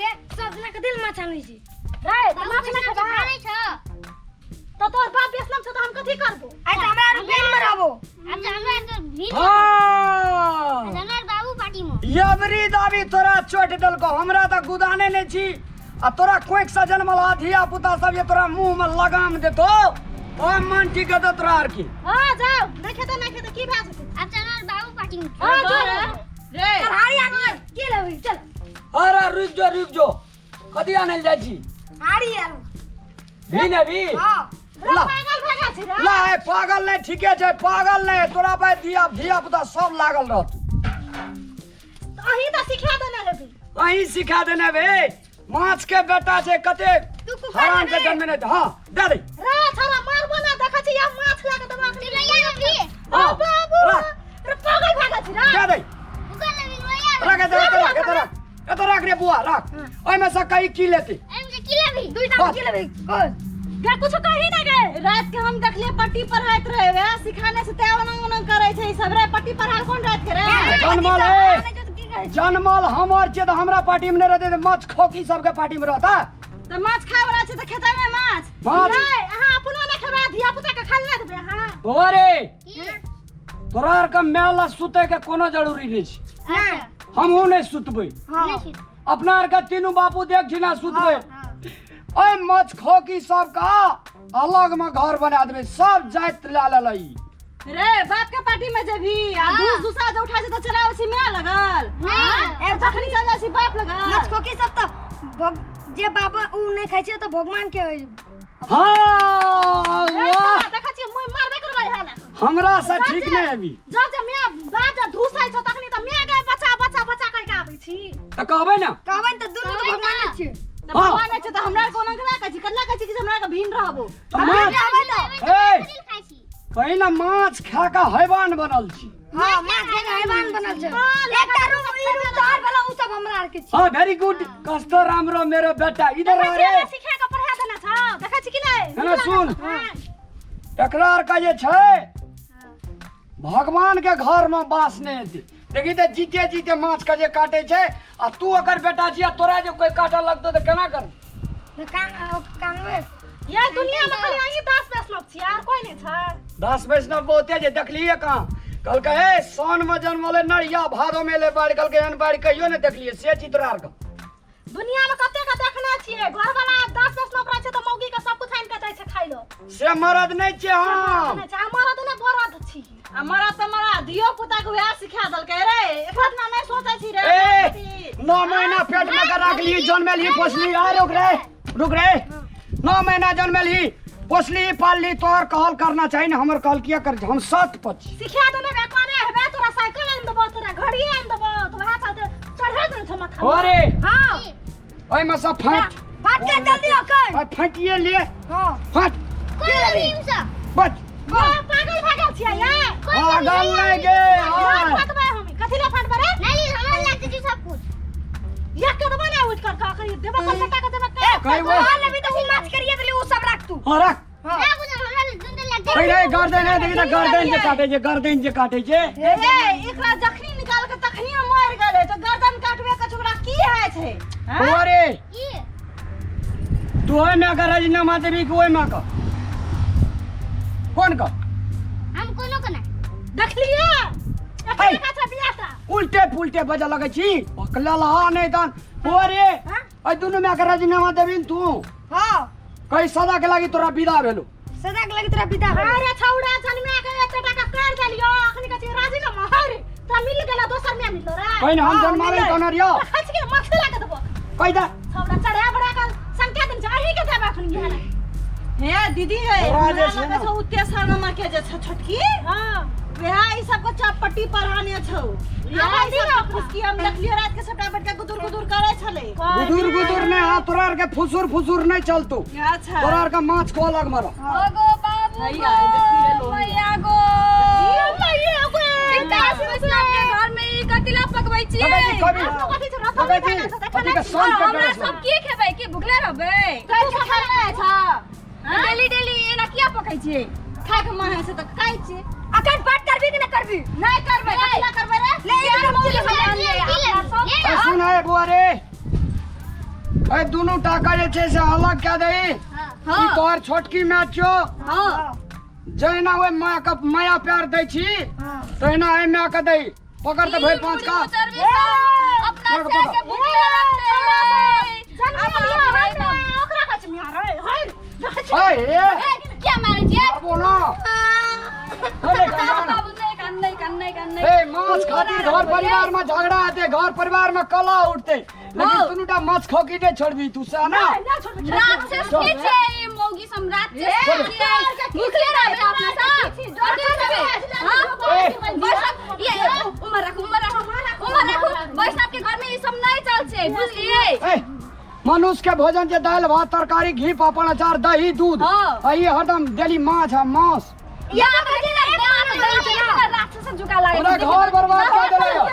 गे सब दिना कथी लए माछ आनै छी रे तऽ माछ नहि खेबै खानै छ तऽ तोहर बाप बेचलम छ तऽ हम कथी करबो आइ तऽ हमरा आर बेल में रहबो अब तऽ हमरा तो भी हाँ हमरा बाबू पार्टी में यबरी दाबी तोरा चोट देलको हमरा तऽ गुदाने नहि छी आ तोरा कोइक से जनमल आ धिया पुता सब जे तोरा मुंह में लगाम देतो ओ मन ठीक हेतो तोरा आर की हां जाओ नहि खेतै नहि खेतै की भए जेतै अब तऽ हमरा बाबू पार्टी में हां जो रे चल हारी आनो के लेबै चल अरे रुक जो रुक जो कथी आनल जाइ छी हारी आनो भी ने भी हां ला पागल भए गेल छी रे ला ए पागल नहीं ठीके छै पागल नहीं तोरा पे धिया धिया पुता सब लागल रहत अहीं तऽ सिखा देने हेबी अहीं सिखा देने बे माछ के बेटा छै कते तू कुकर हरान के में जन्मे नहीं हाँ दे दे रे छोरा मारबो ना देखै छी या माछ लगा देबो अखनी लैया लेबी हाँ, बाबू राख। रे पागल भए गेल छी रे दे दे कुकर लेबी लैया रख एतऽ रख एतऽ रख एतऽ रख रे बुआ रख ओहिमे से कही की लेती एम से की लेबी दुईटा के लेबै कोन गे कुछ कही ना गे रात के हम देखलिए पट्टी पढ़ाइत रहे वएह सिखाने से तै ओना ओना करै छै ई सब रे पट्टी पढ़ाल कोन रात के रे जनमल ए जनमल हमर छियै तऽ हमरा पार्टी में नहि रहतै तऽ माछ खोकी सबके पार्टी में रहता तऽ माछ खाय वाला छै तऽ खेतै ने माछ माछ नहीं अहाँ अपनो नहि खेबै धिया पुता के खाय नहि देबै अहाँ बौआ रे की तोरा आरके माय ला सुतै के कोनो जरूरी नहि छै अच्छा हमहूँ नहि सुतबै हां अपना आरके तीनू बापू देख छिना सुतबै ओहि माछ खोकी सबके अलग में घर बना देबै सब जाति लए लेलै ई। रे बाप के पार्टी में जेबही आ दूस दूसरा जे उठा छै तऽ चलाबै छी माय लगल नहीं ए जखनी चल जाइ छी बाप लगल मछकोकी सब तऽ जे बाबा उ नहि खाइ छै तऽ भगवान के होइ हाँ वाह देखै छियै मुँह मारबे करबै हाल हमरा से ठीक नहि हेबी जब जे माय बाप जे धुसै छौ तखनी तऽ माय गे बचा बचा बचा कहि के आबै छी तऽ कहबै ने कहबै तऽ दुनू तऽ भगवान छियै तऽ भगवान नहि छै तऽ हमरा आर कोना केना कहै छी कतना कहै छी कि जे हमरा आरके भिन्न रहबो तऽ माछ ए खाइ छी कही ने माछ खा कऽ हैवान बनल छी हां माछ खा के हैवान बनल छै एकटा रूम ई रूम तऽ आर वाला उ सब हमरा आर के छी हाँ वेरी गुड कस्तो राम्रो मेरो बेटा इधर आ रे सिखा के पढ़ा देना छौ देखै छी कि नहि है ना सुन एकरा आर का जे छै भगवान के घर में बास नहि हेतै देखी तऽ जीते जीते माछ के जे काटे छै आ तू ओकर बेटा छी आ तोरा जे कोई काटऽ लगतौ तऽ केना करबी तऽ कान कानवे ये दुनिया में खाली अहीं दास वैष्णव छी आर कोई नहीं छै दास वैष्णव बहुते जे देखलिए कहाँ कहलकै हे साउन में जन्मले नरिया भादो में ले बाढ़ि कहलकै एहन बाढ़ि कहियो नहि देखलिए से छी तोरा आरके दुनिया में कते के देखने छियै घर वाला दास वैष्णव रहै छै तऽ मौगी के सब कुछ आनि के दै छै खाइ लए से मरद नहि छियै हम नहि छै आ मरद ने बरद छी आ मरा तऽ मरा धियो पुता के वएह सिखा देलकै रे एकरा इतना नहि सोचै छी रे ए 9 महीना पेट में के राखली जन्मेली पोसली आ रुक रे रुक रे 9 महीना जन्मेली पोसली पालली तोहर कहल करना चाही ने हमर कहल किया कर हम सत पची सिखा देने बे कोने हेबे तोरा साइकिल आनि देबो तोरा घड़ी आनि देबो तऽ वएह चलते चढ़ा देने छौ माथा में। अरे हां ओहिमे से फाट फाट के जल्दी ओकर आ फाटिए ले हां फाट कोन लेबी हमसा बच वाह, पागल भए गेल छियै ये पागल नहि गे रात हाँ। फटबै हम कथी ले फटबै रे नहीं हमरा लगते छै सब कुछ एक के देबै ने उठ कर का करी देबै कलकत्ता के देबै के कही वो तोहर लेबी तऽ उ माछ करिए देली उ सब राख तू हाँ रख हां ना बुझल हमरा दुन लगते कही रे गर्दन है देखी तऽ गर्दन जे काटे छै गर्दन जे काटे छै ए एकरा जखनी निकाल के तखनी मरि गेलै तऽ गर्दन काटबे के ओकरा की होइ छै ओ अरे की तू ओहिमे के राजीनामा देबी कि ओहिमे के कोन के हम कोनो को ना देखलियै है। एखन का छै बियाह टा उल्टे पुल्टे बजऽ लगै छी पकड़ल हा नहि तहन ओ रे एहि दुनू मे के राजीनामा देबी ने तू हां कई सदा के लागी तोरा विदा भेलो सदा के लगी तोरा विदा भेलो अरे छौड़ा जन्मे के एते टाका कर देलियो अखनी के छै राजीनामा हर तोरा मिल गेला दोसर में मिललो रे कहीं हम हाँ, जन्मावे मिललै। तहन रियो खच के माथे लगा देबो कहि दे छौड़ा चढ़ा बढ़ा के संकेत दिन छै अहीं के देबे अखनी इहे ला हे दीदी हे तोरा जे हमरा छै लगै ने। छौ उ तेसर नंबर के जे छौ छोटकी हां वएह ई सबके चपट्टी पढ़ाने छौ वएह ई सबके फुसकी हम देखलियो रात के सबटा बैठ के गुदुर गुदुर करै छलै गुदुर गुदुर नहि हा तोरा आर के फुसुर फुसुर नहि चलतो अच्छा तोरा आर के माछ को अलग मारो अगो बाबू हैया, देखिए लो। मैया गो दास वैष्णव के घर में ई कथी ला पकबै छियै कभी कभी कथी छै रथोली कभी भए गेल छै, देखा कभी के नहि सन पे हमरा सब की खेबै की भुखले रहबै तू सब खाय नहि छ डेली डेली एना किया पकै छियै खाय के मन होइ छै तऽ खाय छी अखन बात करबी कि ना करबी नहि करबै कथी ला करबै रे ले ई यार रूम मौगी चल सब आनले अपना सब ए, सुन है बुआ रे ए दुनू टाका जे छै से अलग कए दही। ई तोहर छोटकी माय छियौ। जहिना ओहि माय के माया प्यार दै छी तहिना एहि माय के दही। पकड़ तऽ भरि पाँच का। अपना पकड़, से पकड़। के भुखले रखते ओकरा कछ मिया रे हई। ए ए क्या मारे छियै? बाबू ना। अरे कान। बाबू नहीं कान नहीं कान नहीं कान नहीं। ए माछ खातिर घर परिवार में झगड़ा हेतै, घर परिवार में कलह उठतै, लेकिन दुनूटा माछ खोकी नहि छोड़बी तू से ना। राक्षस के छै ई मौगी सब, राक्षस के छै। भुखले रहबै अपना सब डरते रहबै। हां वैष्णव ये उमर राखू, उमर राखू, उमर राखू। वैष्णव के घर में ई सब नहीं चल छै, बुझलियै? ए मनुष्य के भोजन जे दालि भात तरकारी घी पापड़ अचार दही दूध, आ ई हरदम डेली माछ आ मांस। यहाँ पर के ना राक्षस सब झुका लागै पूरा घर बर्बाद कऽ देलक।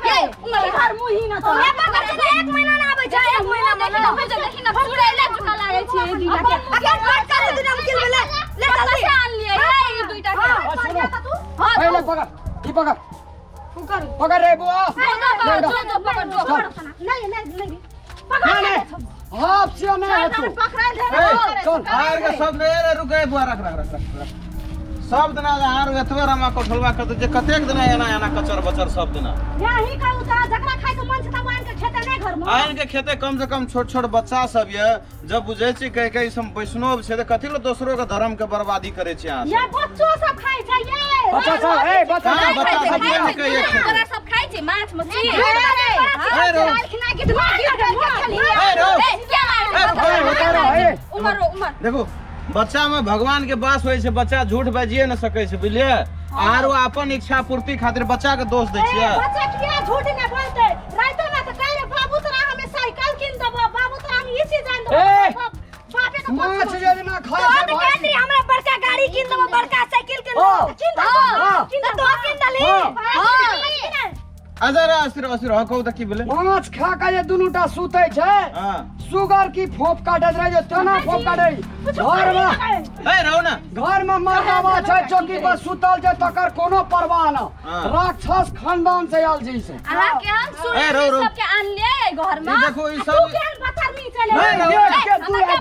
ये उमर घर मुही न तो ए पकड़ के एक महीना ना आबै छै, एक महीना देखी ना, बुझल देखी ना, चुड़ैला झुका लागै छै ई दुइटा के। अखन कट कर दुना मुकिल भेलै ले कतऽ जल्दी। से आनलियै हे ई दुइटा के? आ सुनो। हां ए ले पकड़, ई पकड़, पकड़ रे बुआ। जो जो जो पकड़ जो। नहीं नहीं नहीं। नहीं नहीं आप से नहीं है तू। पकड़ाइल ए, चल। आर के सब नहीं रे, रुके बुआ, रख रख रख रख रख। सब दिना आर एतबे रमा कोठलवा करते जे कतेक दिना एना एना कचर बचर सब दिना। यही कहू त जकरा खाइ के मन छै त आनि के खेते नहीं घर में। आनि के खेते कम से कम छोट छोट बच्चा सब ये जब बुझै छी कह कह ई सब वैष्णव छै त कथी ले दोसरो के धर्म के बर्बादी करे छी अहाँ सब? ये बच्चो सब खाइ छै ये। बच्चा सब, ए बच्चा हाँ, सब। बच्चा सब खाइ किया छै, कहिए खेते? तोरा सब खाइ छै माछ मछली? ए रो। ए रो। ए क्या मारे? ए, होता रहो, ए। उमर रो, उमर। देखो बच्चा में भगवान के वास होइ छै, बच्चा झूठ बाजिए न सकै छै, बुझलियै? आरो अपन इच्छा पूर्ति खातिर बच्चा के दोष दै छियै। बच्चा किया झूठ ने बोलते? राइतो में त कह रे बाबू तोरा हमें साइकिल किन देबो, बाबू तोरा हम ई चीज आन देबो। ए! बापे के माछ जे दिना खाइ तो छै त भाई। कहत रही हमरा बड़का गाड़ी किन देबो, बड़का साइकिल किन देबो। हाँ। किन देबो? हाँ। किन देबो? तो किन देली? हाँ। अच्छा रे, अस्थिर अस्थिर हाँ कहू त की भेलै? माछ खा के जे दुनूटा सुतै छै, हाँ। सुगर की फोप काटैत रहै छै तेना फोप काटै। घर में ए रहू ना। घर में मर्दाबा छै चौकी पर सुतल छै तकर कोनो परवाह न। हाँ। राक्षस खानदान से आयल छै ई सब। अहाँ के हम ए, रो, सुनै रो। सबके आनलियै घर में। ई देखो ई तू सब केहन बतरनी चले? नहीं, नहीं। देख के दुए भाग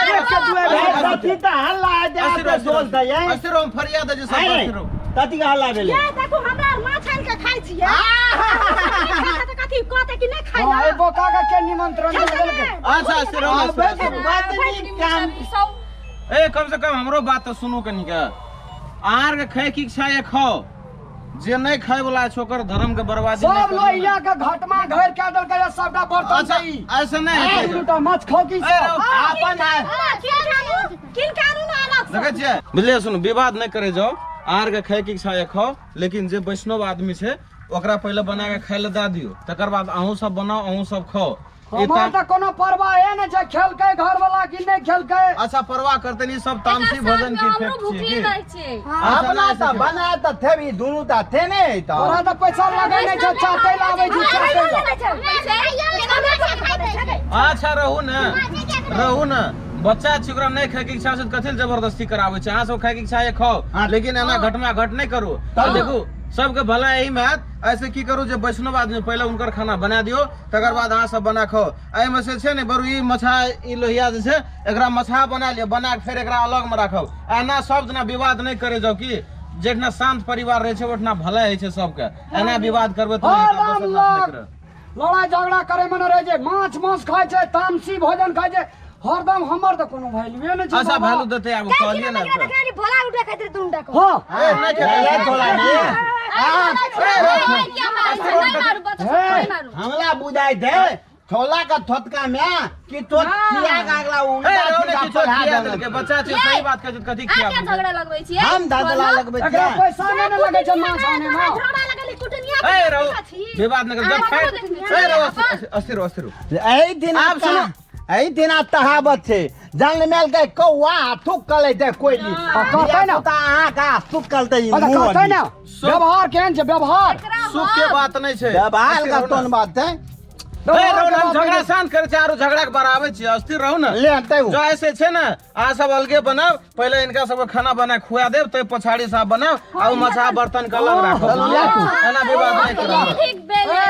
देख के दुए भाग। कथी त हल्ला है जे अस्थिर आप दोष दैयै? अस्थिर हम फरियाद है जे सब अस्थिर हो। कथी के हल्ला भेलै? ये देखो हमरा आर माछ आनि के खाइ छियै। त कथी कहते कि नहीं खाइ हाँ, ला? ए बोका के के निमंत्रण देलकै? अच्छा अस्थिर हो, आबे अस्थिर के हो। बात नहीं काम। सब ए कम से कम हमरो बात तो सुनू कनिक। आर के खाय के इच्छा ये खाओ, जे नहीं खाय वाला छै ओकर धर्म के बर्बादी नहीं सब करू। लोहिया के घटमा घर के देलकै जे सबटा बर्तन अच्छा छै ई। ऐसे नहीं हेतै। दुनूटा माछ खाउ की ए, सब? रहो। अपन किन कानून अलग से? देखै छियै बुझलियै? सुनू विवाद नहीं करे जाओ। आर के खाय के इच्छा ये खाओ, लेकिन जे वैष्णव आदमी छै ओकरा पहिले बना के खाय ले दए दियौ, तकर बाद अहूँ सब बनाओ अहूँ सब खाओ। ई हमार त कोनो परवाह है न छै खेलकै घर वाला कि नहीं खेलकै। अच्छा परवाह करते नहीं, सब तामसी भोजन के हमरो इफेक्ट छियै भुखले की? रहै छियै। अपना त बना त थेबी दुनू त थे ने त। तोरा त पैसा लगै नहीं छै, चाटे लाबै छी चाटे ला। अच्छा रहू ने, रहू ने, बच्चा छै ओकरा नहीं खाय के इच्छा छै त कथी ले जबरदस्ती कराबै छै? अहाँ सब खाय के इच्छा है खाओ, लेकिन एना घटमा घट नहीं करू। आ देखू सबके भला एही में हैत। ऐसे की करू जे वैष्णव आदमी पहिले हुनकर खाना बना दियौ, तकर बाद अहाँ सब बना खाओ। एहिमे से छै ने बरू ई मछा ई लोहिया जे छै एकरा मछा बना लिअ, बना के फेर एकरा अलग में राखब। एना सब दिना विवाद नहीं करे जाउ की जेठना शांत परिवार रहै छै ओठना भला होइ छै सबके। एना विवाद करबै तऽ हाँ, दोसर राम नाश नहि लाल। करत। लड़ाई झगड़ा करे में न रहे छै, माछ मांस खाइ छै, तामसी भोजन खाइ छै हरदम। हमर त कोनो वैल्यूए नहीं छै अच्छा बाबा। वैल्यू देतै आब कहलियै ने। देखली भोला उठे खातिर दुनूटा को। हाँ ए, नहि खेबै। ले तोला ने। क्या मारै छै? नहीं मारू बच्चा सब, नहीं मारू। हमला बुझाइ दे छोला का थोतका में कि तो खिया के अगला ए, उल्टा रहू ने सीधा किछो पढ़ा खिया देलक। देलकै। बच्चा छै सही बात कहै छै, कथी आ खिया क्या देलकै? झगड़ा लगबै छियै? हम धधला लगबै एकरा छियै। पैसा नहीं ने लगै छै माछ आने में। झगड़ा लगल कुटनिया ए रहू विवाद नहि करू। जब खाय ए रहू अस्थिर अस्थिर। एहि दिन आब सुनू। एहि दिना तहावत छै जनमेल के कौआ थुकल दे कोयली। कहतै ने। अहाँ का थुकल दे अच्छा कहतै ने व्यवहार केहन छै व्यवहार। सुख के बात नहीं छै। व्यवहार अस्थिर का रहू ने। तोन बात है। ए रहू ने, हम झगड़ा शांत करै छियै आरो झगड़ा के बढ़ाबै छियै। अस्थिर रहू ने। ले आते जो ऐसे छै ने अहाँ सब अलगे बनाउ, पहिले इनका सबके खाना बना खुआ देब तै पछाड़ी से बनाउ आ ओ मछा बर्तन के अलग राखब। एना विवाद नहीं करब। ठीक भेलै।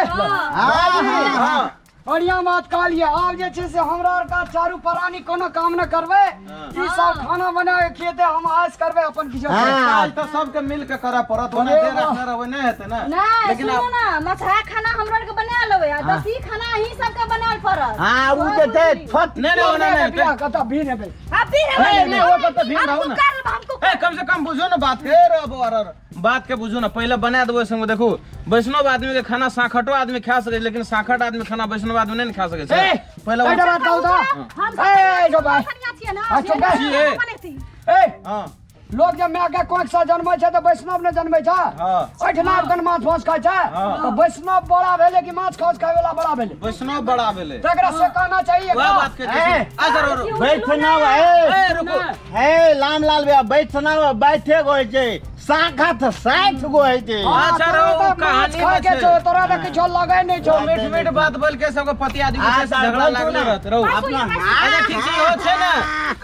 हां हाँ। बढ़िया बात कहलिए। आब जे छै से हमरा आर का चारू प्राणी कोनो काम न करबै, ई सब खाना बना के खिएते, हम आस करबै अपन किछो। काज तऽ सबके मिल के करऽ पड़त, ओना देर रखने रहबै नहि हेतै ने। नहीं, लेकिन सुनू आब ना, मछहा खाना हमरा आर के बना लेबै आ दसी खाना अहीं सबके बनाल पड़त। हाँ, उ जे छै छोट नहि नहि, ओना नहि हेतै। बियाह कतऽ भीड़ हेबै? नहीं नहीं, वो तो भीड़ रहू ना। हमको ए, कम से कम बुझो ना बात के रे बौआ रे, बात के बुझो ना। पहले बना देबो संग। देखू, वैष्णव आदमी के खाना साखटो आदमी खा सके, लेकिन साखट आदमी खाना वैष्णव आदमी नहीं खा सके छै। ए, पहले वो एकटा बात कहू तऽ, हम ए, जो भाई कनिया छियै ना। हाँ, चुप कर। छियै। ए, हाँ। लोग जब माय के कोख से जन्मै छै तऽ वैष्णव ने जन्मै छै। हाँ। ओहिठिना आबि कऽ माछ मांस खाइ छै। हाँ। तऽ वैष्णव बड़ा भेलै कि माछ खास खाय वाला बड़ा भेलै? वैष्णव बड़ा भेलै। तकरा से कहना चाहिए। वएह बात के ए, अच्छा रो रो। बैठनाव ए। ए, रुको। हे रामलाल भैया, बैठनाव बैठे गो होइ छै, शाखा तऽ 60 गो होइ छै। अच्छा रो, तोरा ओ तऽ माछ कहानी खाय के में छौ, छै। तोरा तऽ किछो लगै नहि छौ। मीठ मीठ बात बोल के सबके पति आदमी के अच्छा, झगड़ा बोलू लागले ना। रहत रहू। अपना अच्छा ठीक छै, इहो छै ने,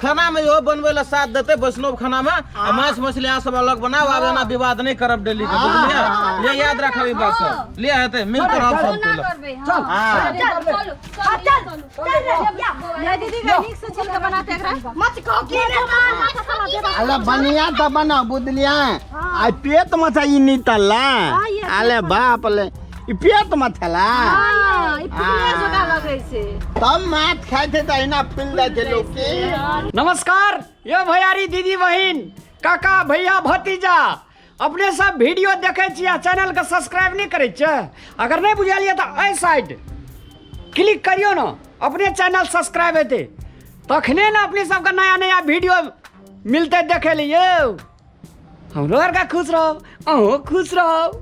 खाना में इहो बनबै ला साथ देतै वैष्णव खाना में, आ मांस मछली अहाँ सब अलग बनाउ। आब एना विवाद नहि करब डेली के, बुझलियै? ये याद राखब ई बात सब। लिए हेतै, मिल के रहब सब कोइ। करबै। चल। हाँ। चलू चलू चलू। नहीं दीदी, नीक से छिल के बनाते एकरा। मत कहो कि अरे बढ़िया तऽ बना, बुझलियै? आ पेट में छै ई नितला। अरे बाप ले, ई पेट में छला। हाँ, ई फुलले जोका लगै छै। तब माछ खाइ छै तऽ एना फूल जाइ छै लोक के। नमस्कार ये भैयारी, दीदी, बहिन, काका, भैया, भतीजा, अपने सब वीडियो देखै छी आ चैनल के सब्सक्राइब नहीं करै छियै? अगर नहीं बुझलियै तऽ एहि साइड क्लिक करियौ ने, अपने चैनल सब्सक्राइब हेतै, तखने ने अपने सबके नया नया वीडियो मिलतै देखै लिए। यौ, हमरो आरके खुश रहब, अहूँ खुश रहब।